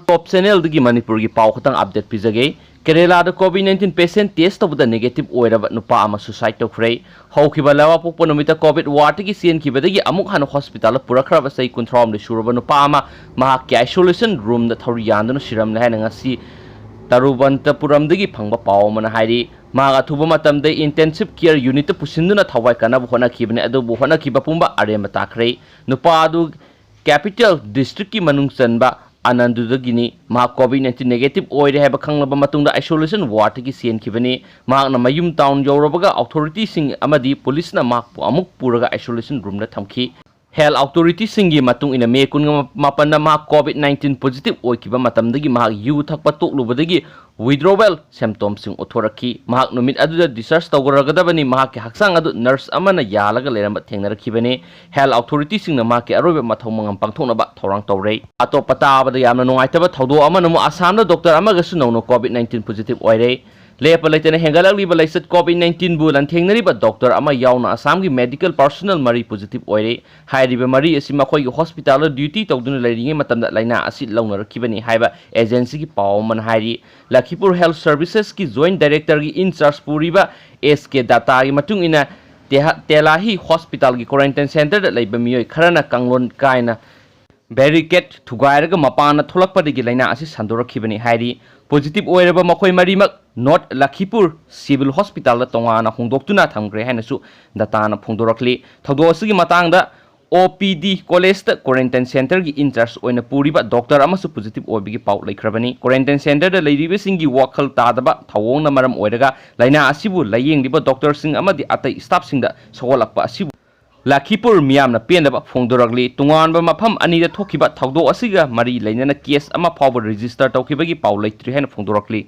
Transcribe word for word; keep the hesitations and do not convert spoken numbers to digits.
Top Channel ꯗꯒꯤ ꯃꯅꯤꯄꯨꯔꯒꯤ ꯄꯥꯎ ꯈꯛꯇꯪ update ꯄꯤꯖꯒꯦ꯫ ꯀꯦꯔꯦꯂꯥꯗ COVID nineteen patient test ꯇꯧꯕꯗ negative ꯑꯣꯏꯔꯕ ꯅꯨꯄꯥ ꯑꯃ suicide ꯇꯧꯈ꯭ꯔꯦ꯫ ꯍꯧꯈꯤꯕ ꯂꯩꯕꯥꯛꯄꯣꯛꯄ ꯅꯨꯃꯤꯠꯇ COVID ward ꯇꯒꯤ ꯆꯦꯟꯈꯤꯕꯗꯒꯤ ꯑꯃꯨꯛ ꯍꯟꯅ hospital ꯗ ꯄꯨꯔꯛꯈ꯭ꯔꯕ ꯆꯍꯤ ꯀꯨꯟꯊ꯭ꯔꯥꯍꯨꯝꯗꯣꯏ ꯁꯨꯔꯕ ꯅꯨꯄꯥ ꯑꯃ ꯃꯍꯥꯛꯀꯤ isolation room ꯗ ꯊꯧꯔꯤ ꯌꯥꯟꯗꯨꯅ ꯁꯤꯔꯝꯂꯦ ꯍꯥꯏꯅ ꯉꯁꯤ ꯇꯔꯨꯕꯟꯇꯄꯨꯔꯝꯗꯒꯤ ꯐꯪꯕ ꯄꯥꯎ ꯑꯃꯅ ꯍꯥꯏꯔꯤ꯫ ꯃꯍꯥꯛ ꯑꯊꯨꯕ ꯃꯇꯝꯗ intensive care unit ꯇ ꯄꯨꯁꯤꯟꯗꯨꯅ ꯊꯋꯥꯏ ꯀꯟꯅꯕ ꯍꯣꯠꯅꯈꯤꯕꯅꯤ, ꯑꯗꯨꯕꯨ ꯍꯣꯠꯅꯈꯤꯕ ꯄꯨꯝꯕ ꯑꯔꯦꯝꯕ ꯇꯥꯈ꯭ꯔꯦ꯫ ꯅꯨꯄꯥ ꯑꯗꯨ capital district ꯀꯤ ꯃꯅꯨꯡ ꯆꯟꯕ ꯑꯅꯟꯗꯨꯗꯒꯤꯅꯤ꯫ ꯃꯍꯥꯛ COVID nineteen negative ꯑꯣꯏꯔꯦ ꯍꯥꯏꯕ ꯈꯪꯂꯕ ꯃꯇꯨꯡꯗ isolation ward ꯇꯒꯤ ꯆꯦꯟꯈꯤꯕꯅꯤ꯫ ꯃꯍꯥꯛꯅ ꯃꯌꯨꯝ town ꯌꯧꯔꯕꯒ authority ꯁꯤꯡ ꯑꯃꯗꯤ police ꯅ ꯃꯍꯥꯛꯄꯨ ꯑꯃꯨꯛ ꯄꯨꯔꯒ isolation room ꯗ ꯊꯝꯈꯤ꯫ Health authority ꯁꯤꯡꯒꯤ ꯃꯇꯨꯡ ꯏꯟꯅ, May ꯀꯨꯟꯃꯥꯄꯟꯗ ꯃꯍꯥꯛ COVID nineteen positive ꯑꯣꯏꯈꯤꯕ ꯃꯇꯝꯗꯒꯤ ꯃꯍꯥꯛ ꯌꯨ ꯊꯛꯄ ꯇꯣꯛꯂꯨꯕꯗꯒꯤ withdrawal symptom ꯁꯤꯡ ꯎꯠꯊꯣꯔꯛꯈꯤ꯫ ꯃꯍꯥꯛ ꯅꯨꯃꯤꯠ ꯑꯗꯨꯗ discharge ꯇꯧꯔꯒꯗꯕꯅꯤ꯫ ꯃꯍꯥꯛꯀꯤ ꯍꯛꯆꯥꯡ ꯑꯗꯨ nurse ꯑꯃꯅ ꯌꯥꯜꯂꯒ ꯂꯩꯔꯝꯕ ꯊꯦꯡꯅꯔꯛꯈꯤꯕꯅꯤ꯫ Health authority ꯁꯤꯡꯅ ꯃꯍꯥꯛꯀꯤ ꯑꯔꯣꯏꯕ ꯃꯊꯧ ꯃꯉꯝ ꯄꯥꯡꯊꯣꯛꯅꯕ ꯊꯧꯔꯥꯡ ꯇꯧꯔꯦ꯫ ꯑꯇꯣꯞꯄ ꯇꯥꯕꯗ ꯌꯥꯝꯅ ꯅꯨꯡꯉꯥꯏꯇꯕ ꯊꯧꯗꯣꯛ ꯑꯃꯅ ꯑꯃꯨꯛ ꯑꯁꯥꯝꯗ doctor ꯑꯃꯒꯁꯨ ꯅꯧꯅ COVID nineteen positive ꯑꯣꯏꯔꯦ꯫ ꯂꯦꯞꯄ ꯂꯩꯇꯅ ꯍꯦꯟꯒꯠꯂꯛꯂꯤꯕ ꯂꯥꯏꯆꯠ COVID nineteen ꯕꯨ ꯂꯥꯟꯊꯦꯡꯅꯔꯤꯕ doctor ꯑꯃ ꯌꯥꯎꯅ ꯑꯁꯥꯝꯒꯤ medical personnel ꯃꯔꯤ positive ꯑꯣꯏꯔꯦ꯫ ꯍꯥꯏꯔꯤꯕ ꯃꯔꯤ ꯑꯁꯤ ꯃꯈꯣꯏꯒꯤ hospital ꯗ duty ꯇꯧꯗꯨꯅ ꯂꯩꯔꯤꯉꯩ ꯃꯇꯝꯗ ꯂꯥꯏꯅꯥ ꯑꯁꯤ ꯂꯧꯅꯔꯛꯈꯤꯕꯅꯤ ꯍꯥꯏꯕ agency ꯒꯤ ꯄꯥꯎ ꯑꯃꯅ ꯍꯥꯏꯔꯤ꯫ ꯂꯈꯤꯄꯨꯔ Health Services ꯀꯤ joint director ꯒꯤ in charge ꯄꯨꯔꯤꯕ ꯑꯦꯁ ꯀꯦ ꯗꯥꯇꯥꯒꯤ ꯃꯇꯨꯡ ꯏꯟꯅ, ꯇꯦꯍ-, ꯇꯦꯂꯥꯍꯤ hospital ꯒꯤ quarantine center ꯗ ꯂꯩꯕ ꯃꯤꯑꯣꯏ ꯈꯔꯅ ꯀꯥꯡꯂꯣꯟ ꯀꯥꯏꯅ barricade ꯊꯨꯒꯥꯏꯔꯒ ꯃꯄꯥꯟꯗ ꯊꯣꯛꯂꯛꯄꯗꯒꯤ ꯂꯥꯏꯅꯥ ꯑꯁꯤ ꯁꯟꯗꯣꯔꯛꯈꯤꯕꯅꯤ ꯍꯥꯏꯔꯤ꯫ Positive ꯑꯣꯏꯔꯕ ꯃꯈꯣꯏ ꯃꯔꯤꯃꯛ North ꯂꯈꯤꯄꯨꯔ Civil Hospital ꯗ ꯇꯣꯉꯥꯟꯅ ꯍꯣꯡꯗꯣꯛꯇꯨꯅ ꯊꯝꯈ꯭ꯔꯦ ꯍꯥꯏꯅꯁꯨ ꯗꯥꯇꯥꯅ ꯐꯣꯡꯗꯣꯔꯛꯂꯤ꯫ ꯊꯧꯗꯣꯛ ꯑꯁꯤꯒꯤ ꯃꯇꯥꯡꯗ ꯑꯣ ꯄꯤ ꯗꯤ college ꯇ quarantine center ꯒꯤ in charge ꯑꯣꯏꯅ ꯄꯨꯔꯤꯕ doctor ꯑꯃꯁꯨ positive ꯑꯣꯏꯕꯒꯤ ꯄꯥꯎ ꯂꯩꯈ꯭ꯔꯕꯅꯤ꯫ Quarantine center ꯗ ꯂꯩꯔꯤꯕꯁꯤꯡꯒꯤ ꯋꯥꯈꯜ ꯇꯥꯗꯕ ꯊꯧꯑꯣꯡꯅ ꯃꯔꯝ ꯑꯣꯏꯔꯒ ꯂꯥꯏꯅꯥ ꯑꯁꯤꯕꯨ ꯂꯥꯌꯦꯡꯂꯤꯕ doctor ꯁꯤꯡ ꯑꯃꯗꯤ ꯑꯇꯩ staff ꯁꯤꯡꯗ ꯁꯧꯒꯠꯂꯛꯄ ꯑꯁꯤꯕꯨ ꯂꯈꯤꯄꯨꯔ ꯃꯤꯌꯥꯝꯅ ꯄꯦꯟꯗꯕ ꯐꯣꯡꯗꯣꯔꯛꯂꯤ꯫ ꯇꯣꯉꯥꯟꯕ ꯃꯐꯝ ꯑꯅꯤꯗ ꯊꯣꯛꯈꯤꯕ ꯊꯧꯗꯣꯛ ꯑꯁꯤꯒ ꯃꯔꯤ ꯂꯩꯅꯅ case ꯑꯃ ꯐꯥꯎꯕ register ꯇꯧꯈꯤꯕꯒꯤ ꯄꯥꯎ ꯂꯩꯇ꯭ꯔꯤ ꯍꯥꯏꯅ ꯐꯣꯡꯗꯣꯔꯛꯂꯤ꯫